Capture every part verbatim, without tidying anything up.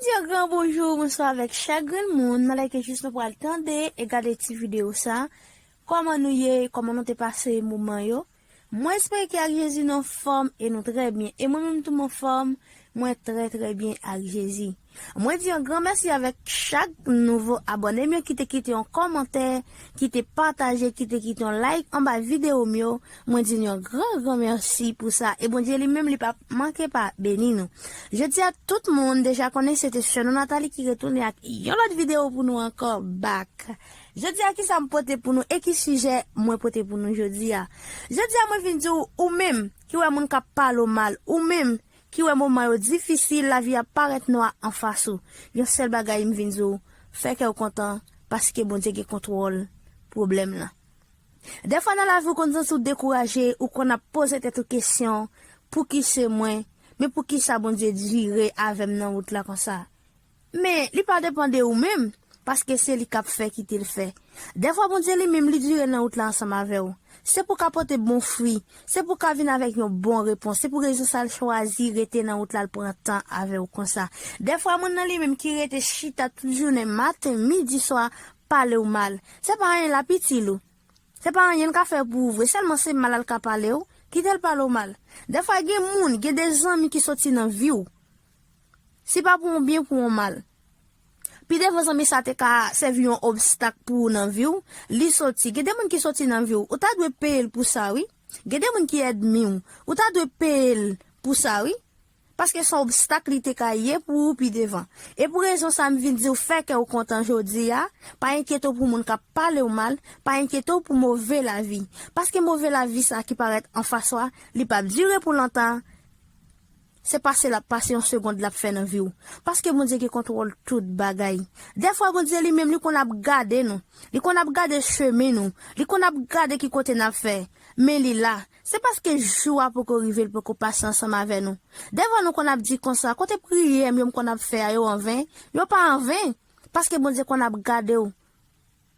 Di yon gran bonjou, bonswa avèk chak grenn moun nan lè ke jis nou pral tande e gade ti videyo sa. Kòman nou ye? Kòman nou te pase moman yo? Mwen espere ke ak Jezi nou anfòm e nou trè byen. E mwen menm tou m anfòm, mwen trè trè byen ak Jezi. Mwen di yon gran mèsi avèk chak nouvo abòne m yo ki te kite yon kòmantè, ki te pataje, ki te kite yon like anba videyo m yo. Mwen di nou yon gran gran mèsi pou sa. E Bondye li menm li pa manke pa beni nou. Jodi a tout moun deja konnen se te sè nou Nathalie ki retounen ak yon lòt videyo pou nou ankò back. Jodi a kisa m pote pou nou e ki sijè mwen pote pou nou jodi a? Jodi a mwen vin di w, ou menm ki wè moun k ap pale w mal, ou menm ki wè moman yo difisil, lavi a parèt nwa anfas ou. Yon sèl bagay m vin di w, fè kè w kontan, paske Bondye gen kontwòl pwoblèm lan. Dèfwa nan lavi w konn santi w dekouraje, ou konn ap poze tèt ou kesyon, pouki se mwen, men poukisa Bondye dire avè m nan wout la konsa? Men li pa depann de ou menm, paske se li k ap fè kite l fè. Dèfwa Bondye li menm li dire nan wout la ansanm avè w. Se pou w ka pote bon fwi, se pou w ka vin avèk yon bon repons, se pou rezon sa l chwazi rete nan wout la, l pran tan avè w konsa. Dèfwa moun nan li menm ki rete chita tout jounen, maten, midi, swa, pale w mal. Se pa anyen l ap itil ou. Se pa anyen l ka fè pou ou vre, sèlman se mal l ka pale w, kite l pale w mal. Dèfwa gen moun, gen de zanmi ki soti nan vi w. Si pa pou yon byen, pou yon mal. Pi devan zanmi sa te ka sèvi yon obstak pou ou nan vi w, li soti. Gen de moun ki soti nan vi w, ou ta dwe peye l pou sa wi. Gen de moun ki ènmi w, ou ta dwe peye l pou sa wi. Paske se yon obstak li te ka ye pou ou pi devan. E pou rezon sa m vin di w fè kè w kontan jodi a, pa enkyete w pou moun k ap pale w mal, pa enkyete w pou move lavi. Paske move lavi sa ki parèt anfas ou a, li p ap dire pou lontan. Se pase l ap pase, yon segond l ap fè nan vi w. Paske Bondye gen kontwòl tout bagay. Dèfwa Bondye li menm li konn ap gade nou. Li konn ap gade chemen nou. Li konn ap gade ki kote n ap fè. Men li la. Se paske jou a poko rive, l poko pase ansanm avè nou. Dèfwa nou konn ap di konsa, kote priyè m yo m konn ap fè a yo anven? Yo pa anven. Paske Bondye konn ap gade w.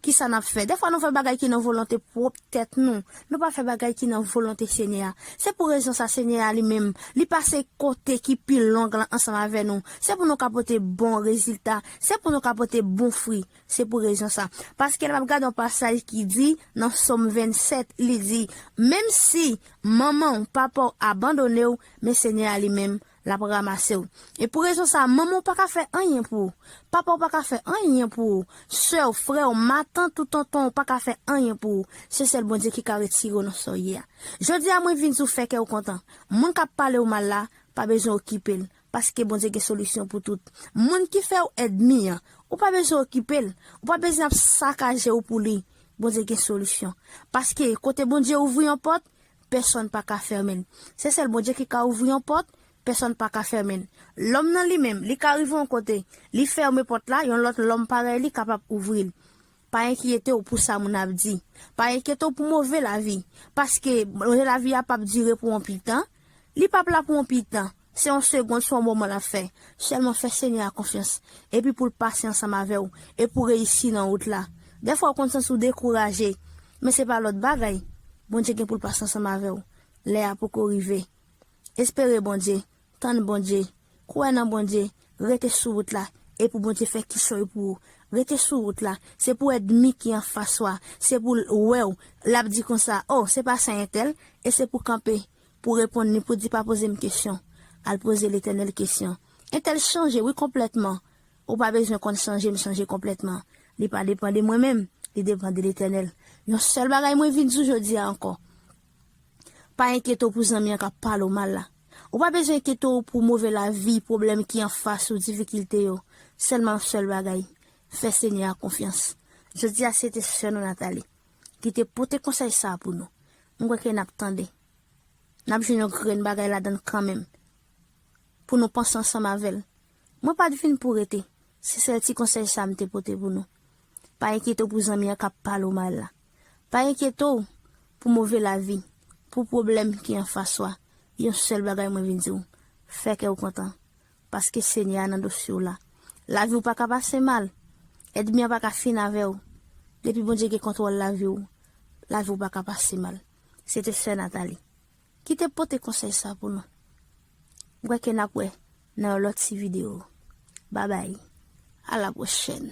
Kisa n ap fè? Dèfwa nou fè bagay ki nan volonte pwòp tèt nou. Nou pa fè bagay ki nan volonte Senyè a. Se pou rezon sa Senyè a li menm, li pase kote ki pi long lan ansanm avè nou. Se pou nou ka pote bon rezilta. Se pou nou ka pote bon fwi. Se pou rezon sa. Paske lè m ap gade yon pasaj ki di nan Sòm vennsèt, li di, menm si manman w, papa w abandone w, men Senyè a li menm, l ap ranmase w. E pou rezon sa, manman w pa ka fè anyen pou ou. Papa w pa ka fè anyen pou ou. Sè w, frè w, matant ou, tonton w pa ka fè anyen pou ou. Se sèl Bondye ki ka retire w nan sa w ye a. Jodi a, mwen vin di w fè kè w kontan. Moun k ap pale w mal la, pa bezwen okipe l. Paske Bondye gen solisyon pou tout. Moun ki fè w ènmi an, ou pa bezwen okipe l. Ou pa bezwen ap sakaje w pou li. Bondye gen solisyon. Paske kote Bondye ouvri yon pòt, pèsonn pa ka fèmen l. Se sèl Bondye ki ka ouvri yon pòt, pèsonn pa ka fèmen l. Lòm nan li menm, li ka rive yon kote, li fèmen pòt la, yon lòt lòm parèy li kapab ouvri l. Pa enkyete w pou sa moun ap di. Pa enkyete w pou move lavi. Paske move lavi a p ap dire pou yon pitan. Li p ap la pou yon pitan. Se yon segond, se yon moman l ap fè. Sèlman fè Senyè a konfyans. Epi pou l pase ansanm avè w. E pou reyisi nan wout la. Dèfwa w konn santi w dekouraje. Men se pa lòt bagay. Bondye gen pou l pase ansanm avè w. Lè a poko rive. Espere Bondye. Tann Bondye. Kwè nan Bondye. Rete sou wout la. E pou Bondye fè kichòy pou ou. Rete sou wout la. Se pou ènmi ki anfas ou a. Se pou l wè w. L ap di konsa, o, se pa sa entèl. E se pou kanpe. Pou reponn li, pou di pa poze m kesyon. Al poze Letènèl kesyon. Entèl chanje, wi, konplètman. Ou pa bezwen konn chanje m chanje konplètman. Li pa depann de mwen menm. Li depann de Letènèl. Yon sèl bagay mwen vin di w jodi a ankò. Pa enkyete w pou zanmi an k ap pale w mal la. Ou pa bezwen enkyete w pou move lavi, pwoblèm ki anfas ou, difikilte yo. Sèlman yon sèl bagay, fè Senyè a konfyans. Jodi a se te sè nou Nathalie ki te pote konsèy sa a pou nou. Mwen kwè ke n ap tande. N ap jwenn yon grenn bagay ladan l kanmenm. Pou nou panse ansanm avè l. Mwen pa t vin pou rete. Se sèl ti konsèy sa a m te pote pou nou. Pa enkyete w pou zanmi an k ap pale w mal la. Pa enkyete w pou move lavi, pou pwoblèm ki anfas ou a. Yon sèl bagay mwen vin di w. Fè kè w kontan. Paske Senyè a nan dosye w la. Lavi w pa ka pase mal. Ènmi an pa ka fin avè w. Depi Bondye gen kontwòl lavi w, lavi w pa ka pase mal. Se te sè Nathalie ki te pote konsèy sa pou nou. Mwen kwè ke n ap wè nan yon lòt ti videyo. Babay. A la pwochèn.